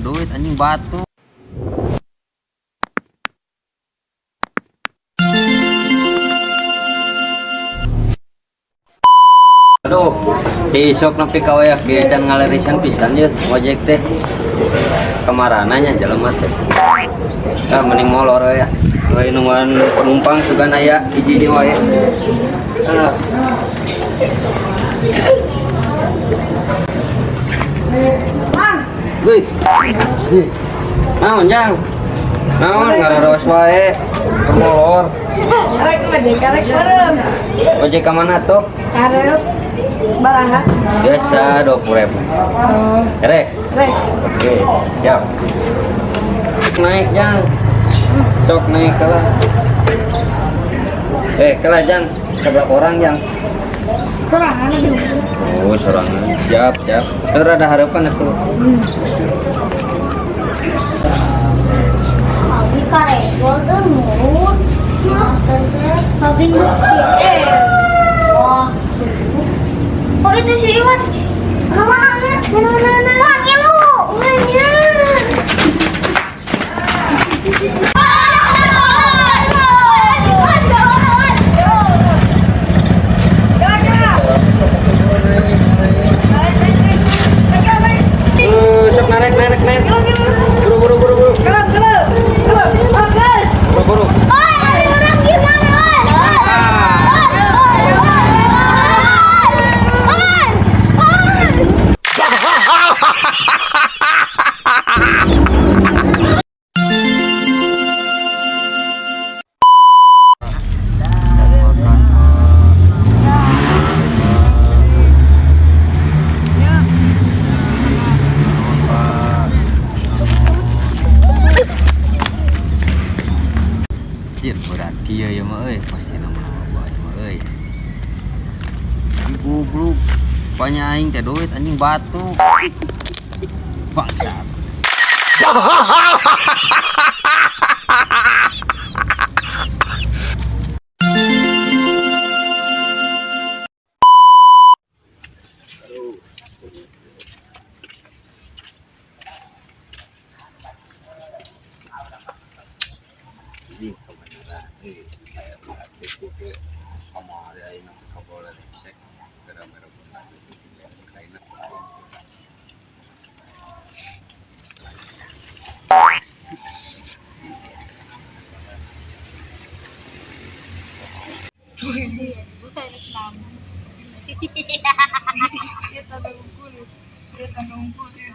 teh duit anjing batu. Aduh, ti isuk nepi ka wayah kieu can ngalerisan pisan ye ngojek teh. Kamarana nya jelema teh. Ah, mending molor we ya. We nungguan penumpang sugan aya hiji-hiji wae. Alah. Wih. Naon jang? Naon ngararos wae. Molor. Rek ngojek, rek bareng. Ojek ka mana tuh? Karep baraha. Biasa 20.000. Oh, Rek. rek. Oke, siap. Naik jang. Sok naik kalah. Eh, kalah jang. Sebelah orang jang. Sorangan lagi. Oh, sorangan. Siap, siap. Terus ada harapan atuh. Abi karegol tuh nurut. Abi geus wah. Oh itu si Iwan. Mana mana mana mana. Wah, ngilu. Sok narik, narik, narik. Buru, buru, buru, buru. Buru, buru. Orang gimana? Makan, Pak. Cir, berat kieu ya mah euy, pasti nama loba ieu mah euy. Ih, goblok. Panya aing teh duit anjing batu. Bangsat. Ini kebenaran euy. Aya buku ke kamari aing nepi ka bola rengsek gara-gara beunang kaina. Dia tanda unggul. Dia tanda unggul ya.